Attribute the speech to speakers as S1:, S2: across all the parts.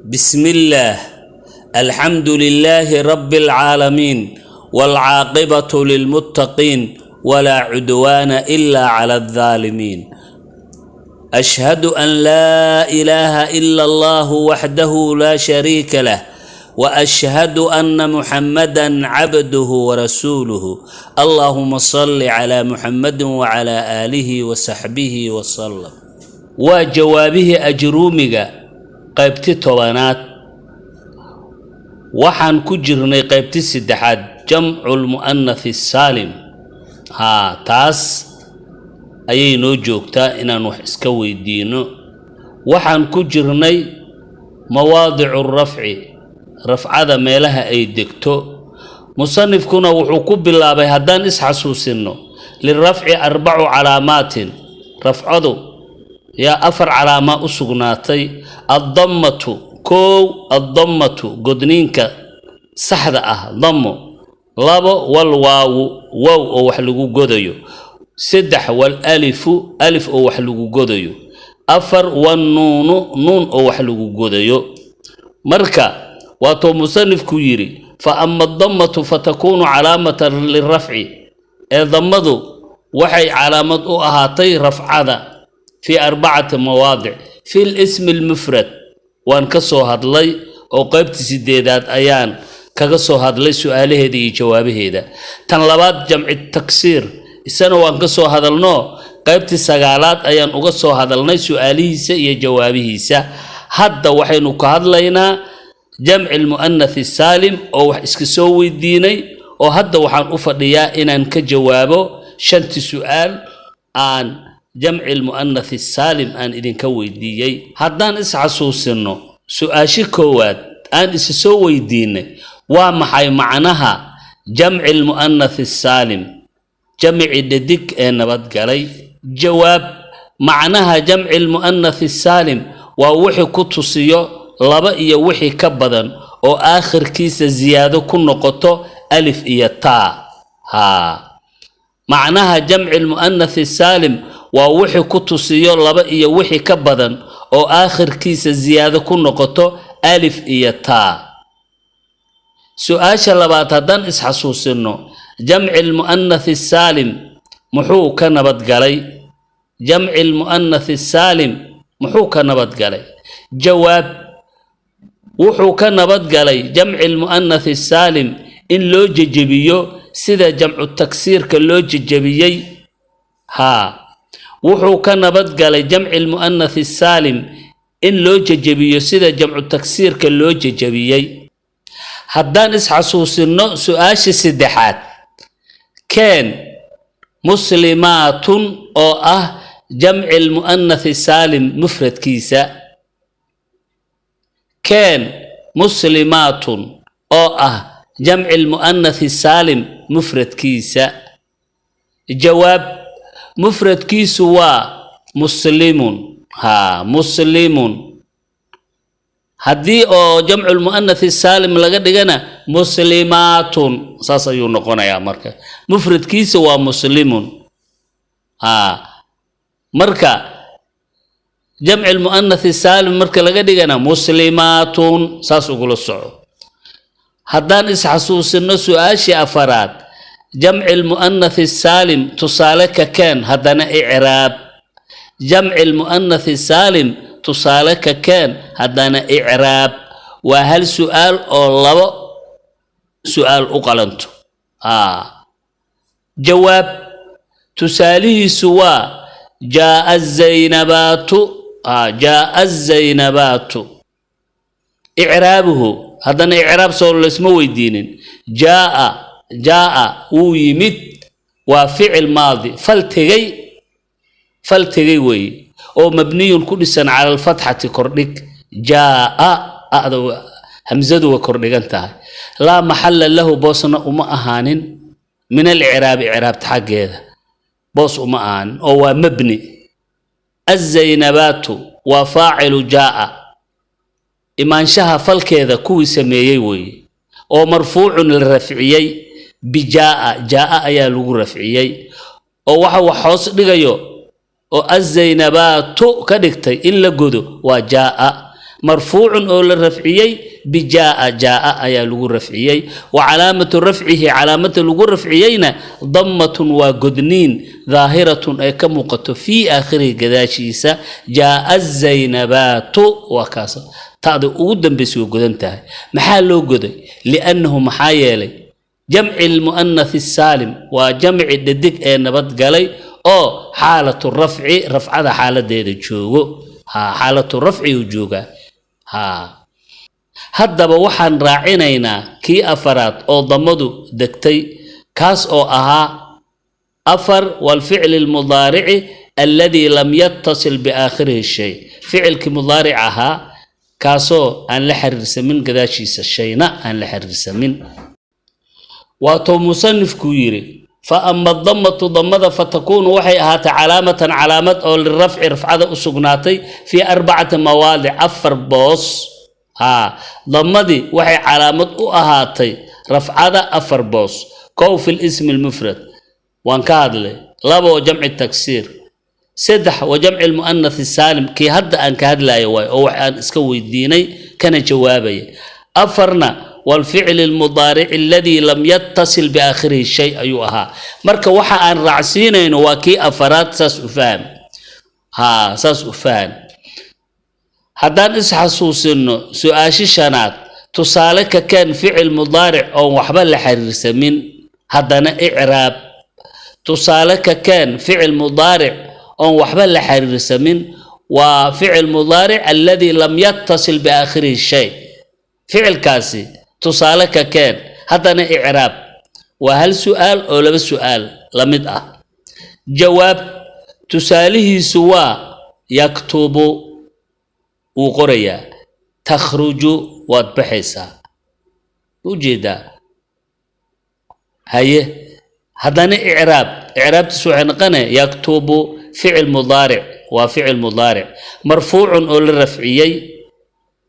S1: بسم الله، الحمد لله رب العالمين، والعاقبة للمتقين، ولا عدوان إلا على الظالمين. أشهد أن لا إله إلا الله وحده لا شريك له، وأشهد أن محمدا عبده ورسوله. اللهم صل على محمد وعلى آله وصحبه وسلم. Waa jawaabihii Ajruumiga, qaybti 10aad. Waxaan ku jirnay qaybti saddexaad, jamcu lmu'anath saalim. Haa, taas ayay noo joogtaa inaan wax iska weydiino. Waxaan ku jirnay mawaadicu rafci, rafcada meelaha ay degto. Musanifkuna wuxuu ku bilaabay, haddaan isxasuusinno, lirafci arbacu calaamaatin, rafcadu yaa afar calaama u sugnaatay. Addammatu, kow, addammatu, godniinka saxda ah, dammo. Labo, walwaawu, wow oo wax lagu godayo. Saddex, walalifu, alif oo wax lagu godayo. Afar, wannuunu, nuun oo wax lagu godayo. Marka waatuu musanifku yidhi: fa ama adammatu fatakuunu calaamatan lirafci, ee dammadu waxay calaamad u ahaatay rafcada fii arbacati mawaadic. Fi lismi almufrad waan ka soo hadlay, oo qaybtii sideedaad ayaan kaga soo hadlay su-aalaheeda iyo jawaabaheeda. Tan labaad, jamci taksiir, isana waan ka soo hadalno, qaybtii sagaalaad ayaan uga soo hadalnay su-aalihiisa iyo jawaabihiisa. Hadda waxaynu ka hadlaynaa jamci lmu'anath saalim oo wax iska soo weydiinay, oo hadda waxaan u fadhiyaa inaan ka jawaabo shantii su-aal aan jamci lmu'anath saalim aan idinka weydiiyey. Haddaan isxasuusino, su-aashi koowaad aan isa soo weydiinay: waa maxay macnaha jamci lmu'anath saalim, jamci dhadig ee nabadgalay? Jawaab: macnaha jamci lmu'anath saalim waa wixii ku tusiyo laba iyo wixii ka badan oo aakhirkiisa ziyaado ku noqoto alif iyo taa. Haa, macnaha jamci lmu'anath saalim waa wixii ku tusiyo laba iyo wixii ka badan oo aakhirkiisa ziyaado ku noqoto alif iyo taa. Su-aasha labaad haddaan isxasuusino: jamci lmu'anath saalim muxuu ka nabadgalay? Jamci lmu'anath saalim muxuu ka nabadgalay? Jawaab: wuxuu ka nabadgalay jamci lmu'anath saalim in loo jejebiyo sida jamcu taksiirka loo jejebiyey. Haa, wuxuu ka nabadgalay jamci lmu'anath saalim in loo jejebiyo sida jamcu taksiirka loo jejebiyey. Haddaan isxasuusino, su-aasha saddexaad: keen muslimaatun oo ah jamci lmu'anath saalim mufradkiisa. Keen muslimaatun oo ah jamci lmu'anath saalim mufradkiisa. Jawaab: mufradkiisu waa muslimun. Haa, muslimun. Haddii oo jamcu lmu'anath saalim laga dhigana, muslimaatun, saas ayuu noqonayaa. Marka mufradkiisa waa muslimun. Haa, marka jamci lmu'anath saalim marka laga dhigana, muslimaatun, saas ugula soco. Haddaan isxasuusino, su-aashii afaraad: jamci lmu'anath saalim tusaale ka keen, haddana icraab. Jamci lmu'anath saalim tusaale ka keen, haddana icraab. Waa hal su-aal oo labo su-aal u qalanto. Jawaab: tusaalihiisu waa jaaa zaynabaatu. Jaaa zaynabaatu. Icraabuhu, haddana icraab soo laysma weydiinin. Jaaa, jaaa, wuu yimid, waa ficil maadi, fal tegey, fal tegey weeye, oo mabniyun ku dhisan cala alfatxati, kordhig. Jaaa, ada hamzadu way kordhigan tahay. Laa maxalla lahu, boosna uma ahaanin, min alicraabi, icraabta xaggeeda boos uma ahaanin, oo waa mabni. Azaynabaatu waa faacilu jaaa, imaanshaha falkeeda kuwii sameeyey weeye, oo marfuucun, la rafciyey, bijaaa, jaaa ayaa lagu rafciyey, oo waxa wax hoos dhigayo oo azaynabaatu ka dhigtay in la godo waa jaaa. Marfuucun oo la rafciyey, bijaaa jaaa ayaa lagu rafciyey. Wa calaamatu rafcihi, calaamada lagu rafciyeyna, dammatun waa godniin, daahiratun ee ka muuqato, fii aakhirihi gadaashiisa. Jaaa zaynabaatu waa kaas, ta'da ugu dambaysa way godan tahay. Maxaa loo goday? Liannahu maxaa yeelay jamci lmu'anath saalim waa jamci dhadig ee nabadgalay oo xaalatu rafci, rafcada xaaladeeda joogo. Ha, xaalatu rafci uu joogaa. Ha, haddaba waxaan raacinaynaa kii afaraad oo damadu degtay, kaas oo ahaa afar, walficli lmudaarici alladii lam yattasil biaakhirihi shay, ficilkii mudaaric ahaa kaasoo aan la xiriirsamin gadaashiisa shayna aan la xiriirsamin. Waatuu musanifku yidhi: fa ama damatu, damada, fatakuunu waxay ahaatay calaamatan calaamad oo lirafci rafcada u sugnaatay, fii arbacati mawaadic, afar boos. Haa, damadii waxay calaamad u ahaatay rafcada afar boos. Kow, fi lismi lmufrad waan ka hadlay. Laba, wa jamci taksiir. Saddex, wa jamci lmu'anath saalim, kii hadda aan ka hadlayo waay oo wax aan iska weydiinay kana jawaabaya. Afarna, walficli lmudaarici aladii lam yattasil biaakhirihi shay ayuu ahaa. Marka waxa aan raacsiinayno waa kii afaraad. Saas u faham. Haa, saas u faham. Haddaan isxasuusino su-aashi shanaad: tusaale ka keen ficil mudaaric oon waxba la xiriirsamin, haddana icraab. Tusaale ka keen ficil mudaaric oon waxba la xiriirsamin, waa ficil mudaaric alladii lam yattasil biaakhirihi shay. Ficilkaasi tusaale ka keen, haddana icraab. Waa hal su'aal oo laba su'aal la mid ah. Jawaab: tusaalihiisu waa yaktubu, wuu qorayaa, takhruju, waad baxaysaa. Ujeedaa? Haye, haddana icraab. Icraabtiisu waxay noqonaya: yaktubu ficil mudaaric, waa ficil mudaaric marfuucun oo la rafciyey.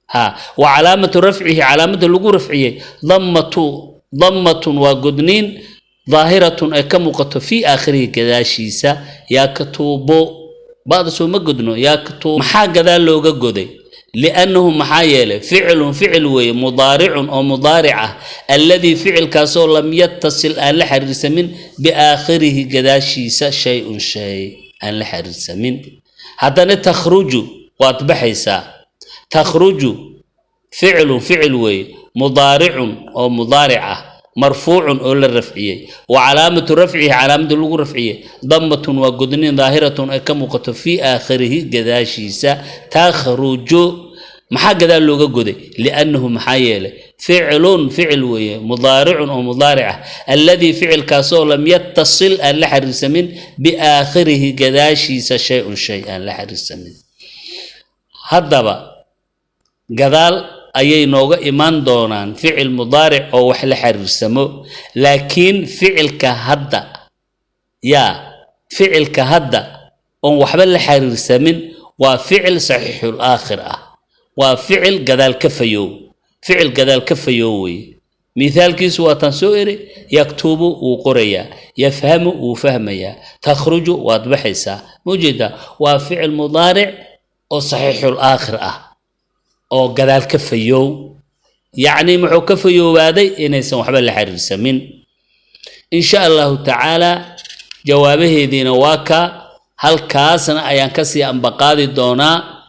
S1: Ha, wa calaamatu rafcihi, calaamada lagu rafciyey, dammatu, dammatun waa godniin, daahiratun ay ka muuqato, fii aakhirihi gadaashiisa. Yaktubu, ba'da soo ma godno? Yaktub maxaa gadaal looga goday? Liannahu maxaa yeelay ficilun ficil weeye, mudaaricun oo mudaaric ah, alladii ficilkaasoo lam yattasil aan la xiriirsamin, biaakhirihi gadaashiisa, shay-un shay aan la xiriirsamin. Haddana takhruju, waad baxaysaa. Takhruju ficilun ficil weeye, mudaaricun oo mudaaric ah, marfuucun oo la rafciyey. Wa calaamatu rafcihi, calaamada lagu rafciyey, dammatun waa godniin, daahiratun ay ka muuqato, fii aakhirihi gadaashiisa. Takhruju maxaa gadaal looga goday? Liannahu maxaa yeelay ficilun ficil weeye, mudaaricun oo mudaaric ah, alladii ficilkaasoo lam yattasil aan la xiriirsamin, biaakhirihi gadaashiisa, shay-un shay aan la xiriirsamin. Haddaba gadaal ayay nooga imaan doonaan ficil mudaaric oo wax la xiriirsamo, laakiin ficilka hadda yaa ficilka hadda oon waxba la xiriirsamin waa ficil saxiixul aakhir ah, waa ficil gadaal ka fayow, ficil gadaal ka fayow weye. Mithaalkiisu waa taan soo eri: yaktubu, wuu qorayaa, yafhamu, wuu fahmayaa, takhruju, waad baxaysaa. Ma ujeedaa? Waa ficil mudaaric oo saxiixul aakhir ah oo gadaal ka fayow, yacni muxuu ka fayoobaaday? Inaysan waxba la xiriirsamin. In sha Allahu tacaala jawaabaheediina waa ka halkaasna ayaan kasii ambaqaadi doonaa.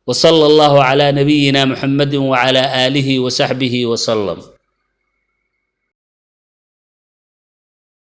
S1: Wasala Allahu calaa nabiyina Muxamedi wacalaa aalihi wasaxbihi wasalam.